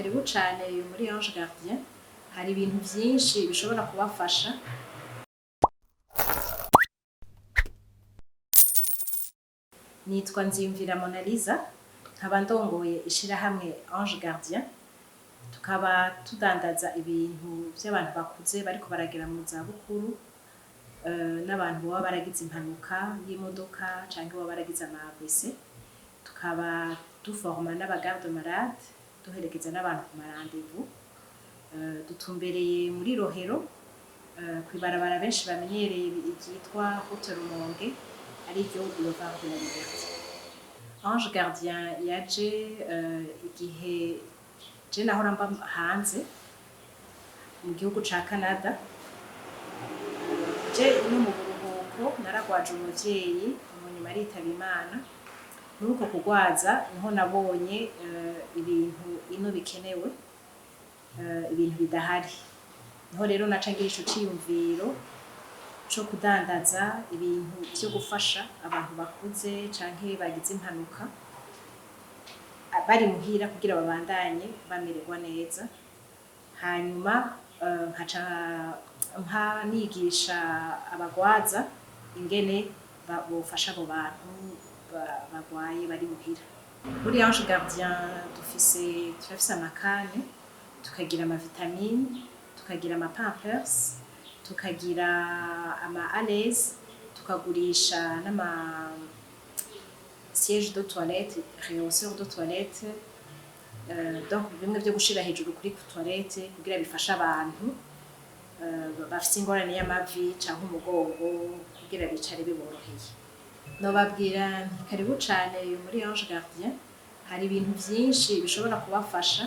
Karibu cane muri Ange Gardien, hari ibintu vyinshi bishobora kubafasha. Nitwa Nziyumvira Monalisa, nkaba ndongoye ishirahamwe Ange Gardien, tukaba tudandaza ibintu vy'abantu bakuze bariko baragera mu zabukuru, n'abantu boba baragize impanuka y'imodoka canke boba baragize ama AVC. Tukaba duforma n'aba garde malade, duherekeza n'abantu ku ma rendez-vous. Dutumbereye muri Rohero, kw'ibarabara benshi bamenyereye ryitwa Route Rumonge, ariryo Boulevard de la Liberté. Ange Gardien yaje igihe je nahora mba hanze mu gihugu ca Canada. Je no mu buruhuko naragwaje umuvyeyi, munyuma aritaba Imana. Muri uko kugwaza niho nabonye ibintu ino bikenewe, ibintu bidahari. Niho rero naca ngira ico ciyumviro co kudandaza ibintu vyo gufasha abantu bakuze canke bagize impanuka bari muhira kugira babandanye bamererwa neza. Hanyuma nkaca mpa nigisha abagwaza ingene bofasha abo bantu bagwaye bari muhira. Muri Ange Gardien turafise ama cannes, tukagira ama vitamines, tukagira ama pampers, tukagira ama alaises, tukagurisha n'ama siège de toilette, rehausseur de toilette, donc bimwe vyo gushira hejuru kuri toilette kugira bifashe abantu bafise ingorane y'amavi canke umugongo kugira bicare biboroheye. Nobabwira nti karibu cane muri Ange Gardien, hari ibintu vyinshi bishobora kubafasha.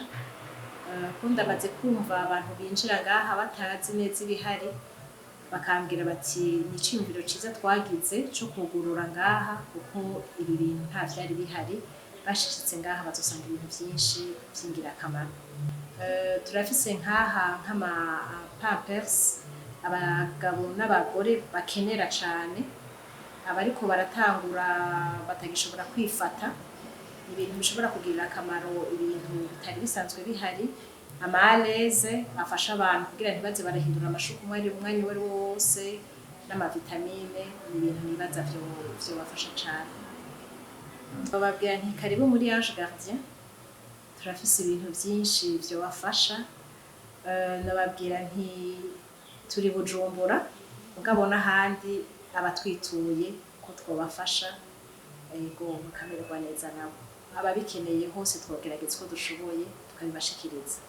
Ko ndamaze kumva abantu binjira ngaha batazi neza ibihari, bakambwira bati ni iciyumviro ciza twagize co kugurura ngaha, kuko ibi bintu nta vyari bihari. Bashitse ngaha bazosanga ibintu vyinshi vy'ingirakamaro. Turafise nkaha nk'ama pampers abagabo n'abagore bakenera cane, abariko baratangura batagishobora kwifata, ibintu bishobora kugirira akamaro, ibintu bitari bisanzwe bihari. Ama alaises afasha abantu kugira ntibaze barahindura amashuka umwanya uwo ari wo wose, n'ama vitamines, ni ibintu nibaza vyobafasha cane. Bababwira nti karibu muri Ange Gardien, turafise ibintu vyinshi vyobafasha. Nababwira nti turi Bujumbura, mugabo n'ahandi abatwituye ko twobafasha, ego, bakamererwa neza nabo. Ababikeneye hose twogerageza uko dushoboye tukabibashikiriza.